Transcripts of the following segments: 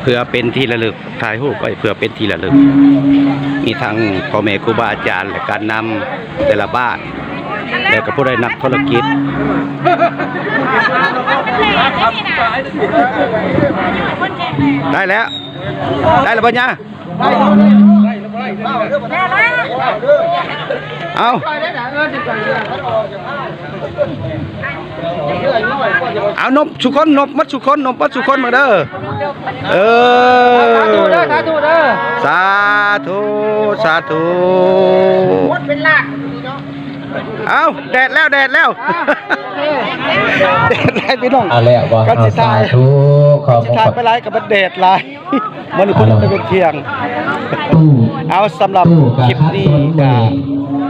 ເພື່ອເປັນທີ່ລະລຶກ ຖ່າຍຮູບໄວ້ເພື່ອເປັນທີ່ລະລຶກ ມີທັງພໍ່ແມ່ຄູບາອາຈານ ແລະ ການນຳແຕ່ລະບ້ານ ແລະ ກໍຜູ້ໃດນັກທຸລະກິດ ໄດ້ແລ້ວ ໄດ້ແລ້ວບໍ່ຍາ? ເອົາ ເອົາ ນົບສູ່ຄົນ ນົບໝົດສູ່ຄົນ ນົບໝົດສູ່ຄົນເບິ່ງເດີ. ເອີ ສາທຸເດີ ສາທຸ ສາທຸ ສາທຸ. ເອົາ ແດດແລ້ວ ແດດແລ້ວ ແດດແລ້ວພີ່ນ້ອງ. ເອົາແລ້ວບໍ່? ກັນຊິຖ່າຍ ເອົາ ສາທຸ ກັນຊິຖ່າຍໄປຫຼາຍກໍມັນແດດຫຼາຍ. ມື້ນີ້ເພິ່ນຈະເປັນທ່ຽງ. ເອົາ ສຳລັບຄລິບນີ້ກໍ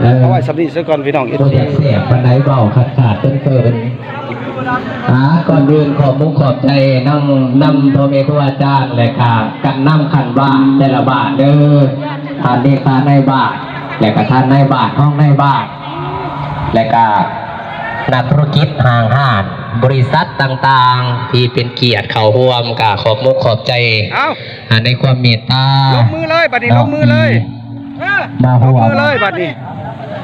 ເອົາໄວ້ສ່ຳນີ້ຊະກ່ອນພີ່ນ້ອງເອັຟຊີ. ບໍ່ຢາກແຊບປານໃດ ເວົ້າຂາດໆເກີນໆ. ອ່າ ກ່ອນອື່ນຂອບມຸກຂອບໃຈນຳ ນຳພໍ່ແມ່ຄູອາຈານ ແລະກະການນຳຂັ້ນບ້ານແຕ່ລະບ້ານເດີ ທ່ານເລຂານາຍບ້ານ ແລະກະທ່ານນາຍບ້ານ ຮອງນາຍບ້ານ ແລະກະນັກທຸລະກິດຫ້າງຮ້ານ ບໍລິສັດຕ່າງໆ ທີ່ເປັນກຽດເຂົ້າຮ່ວມ ກະຂອບມຸກຂອບໃຈ ເອົ້າ ອ່າ ໃນຄວາມເມດຕາ ລົງມືເລີຍ ບັດນີ້ລົງມືເລີຍ ທີ່ມາຮ່ວມ ລົງມືເລີຍບັດນີ້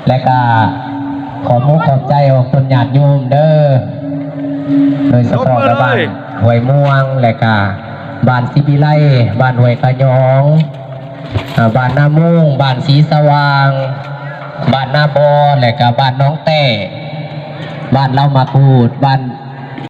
ແລະກະຂອບມຸກຂອບໃຈອອກຕົນຍາດໂຍມເດີ ໂດຍສະເພາະ ລົງມືເລີຍ ກະບ້ານຫ້ວຍມ່ວງ ແລະກະບ້ານສີວິໄລ ບ້ານຫ້ວຍຂະຫຍອງ ເອີ ບ້ານນາໂມງ ບ້ານສີສະຫວ່າງ ບ້ານນາບອນ ແລະກະບ້ານໜອງແຕ້ ບ້ານເລົ່າໝາກຫູດ ບ້ານ